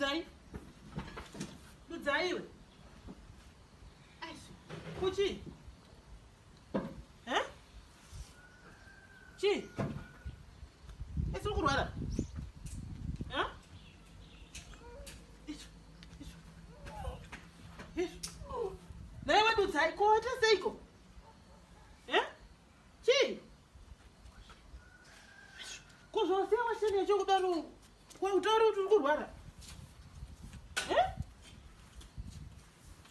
Dudzai. Dudzai iwe. Kuchi? Eh? Chi? Esi uri kurwara? Eh? Icho. Icho. Icho. Naiwe Dudzai, ko waita seiko? Eh? Chii? Ko zvawasiya washeni yacho kudaro utaure kuti uri kurwara? Eh?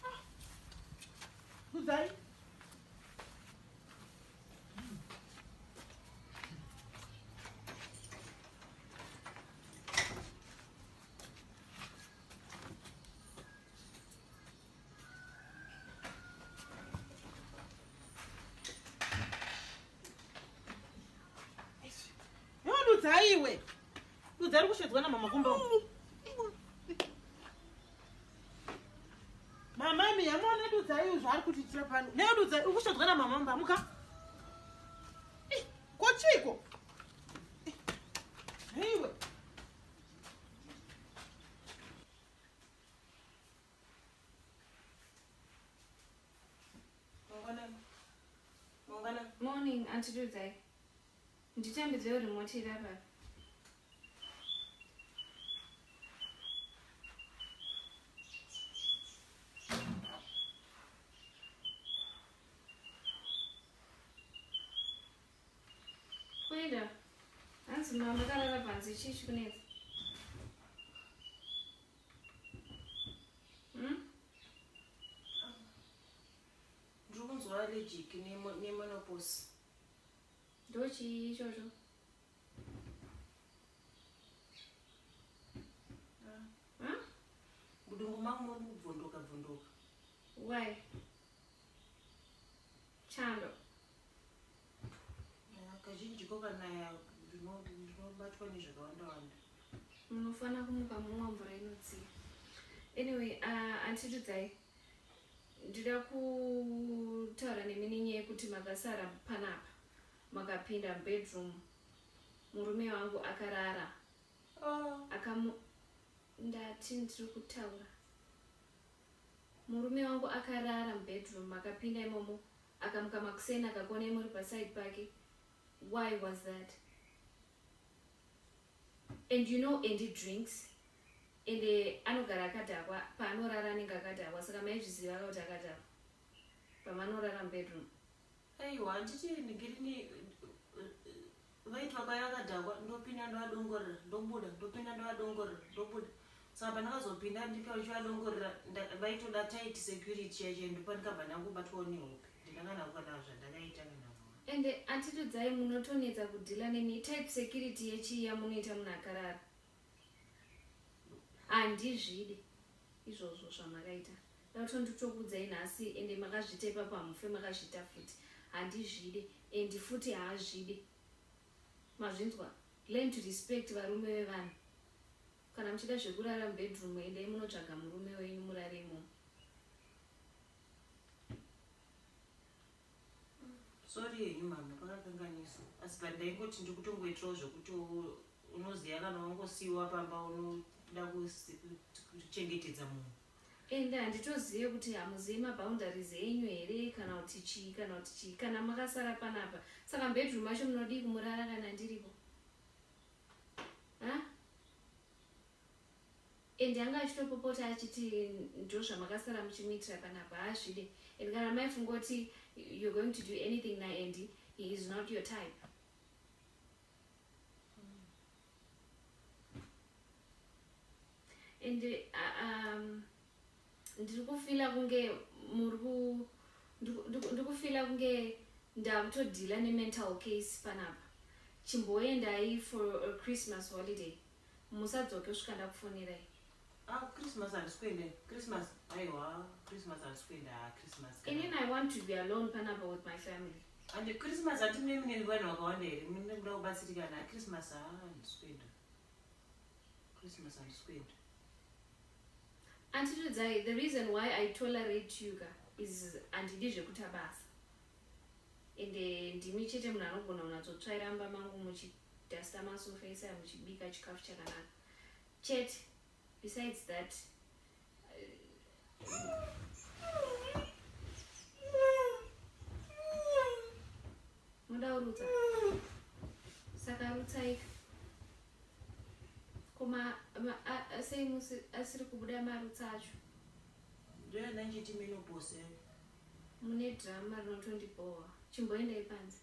Ah. Dudzai. Dudza iwe. Dudza ari kushedzwa namama kumba. Mama mi yamona dudza iwe zvaari kutiitira pano. Neyo dudza uri kushedzwa namama mba muka. Ko chiko? Iwe. Morning, Auntie Dudzai. Nditambidzewo remote iri apa. Kuenda. Hanzi mama makarara panze chii chikunetsa? Hmm? Ndiri kunzwa allergic nemenopause. Ndochii ichocho? Ah. Mudumbu mangu muri kubvondoka bvondoka. Why? Chando. Kazhinji ko kanaya ndinobatwa nezvakawanda wanda. Munofanira kumuka mumwa mvura inodziya. Anyway, Auntie Dudzai, ndida kutaura nemi nenyaya yekuti makasara panapa makapinda mubedroom murume wangu akarara. Oh. Akamu ndati ndiri kutaura. Murume wangu akarara mubedroom makapinda imomo akamuka makuseni akakuonai muri paside pake. Why was that? And you know Andy drinks ende anogara akadhakwa paanorara anenge akadhakwa saka maizviziva ka kuti akadhakwa pamanorara mubedroom. Aiwa handiti ndigirini vaiti vakauya vakadhakwa ndopinda ndovadongorera ndobuda ndopinda ndovadongorera ndobuda saka pandakazopinda ndipia ndichivadongorera vaitoda tight security chaicho ndopandikabva ndangobatwawo nehope ndinanga nako kana zvandakaita kana Ende Auntie Dudzai munotonetsa kudhila nemi type security yechii yamunoita munhu akarara handizvide izvozvo zvamakaita ndakutondotokuudzai nhasi ende makazviita ipapo hamufe makazviita futi handizvide and futi haazvide mazvinzwa learn to respect varume vevanhu kana muchida zvekurara mubedroom endai munotsvaga murume wenyu murare imomo. Sorry henyu mama pakakanganiswa asi but ndaingoti ndikutongoitirawo zvekuti unoziva kana wangosiiwa pamba unoda kuchengetedza munhu. Ende handitozive kuti hamuzive maboundaries enyu here kana kuti chii kana kuti chii kana makasara panapa saka mubedroom macho munodii kumurara kana ndiripo ha And anga achitopopota achiti ndozvamakasara muchimuitira panapa haazvide and kana maifunga kuti you're going to do anything naAndy he is not your type. And ndiri kufila kunge muri ku ndikufila kunge ndakutodhila nemental case panapa chimboendai for a Christmas holiday Musadzoke kusvika ndakufonerai. Ah, Christmas handisi kuenda. Christmas aiwa, Christmas handisi kuenda. Ah, Christmas. kana- Inini I want to be alone panapa with my family. And Christmas hati mune mune vanhu vakawanda here? Mune kuda kubatsirikana. Ah, Christmas ah, handisi kuenda. Christmas handisi kuenda. Auntie Dudzai, the reason why I tolerate you ka is handidi zvekuita basa. Ende ndimi chete munhu anogona kunatsotsvaira mumba mangu muchi Duster masofa ese aya muchibika chikafu chakanaka chete. Besides that, muda kurutsa, saka rutsaika. Ko sei musi asiri kubuda marutsa acho? Ndoyona nchiti menopause. Mune drama rinotondibhowa. Chimboendai panze.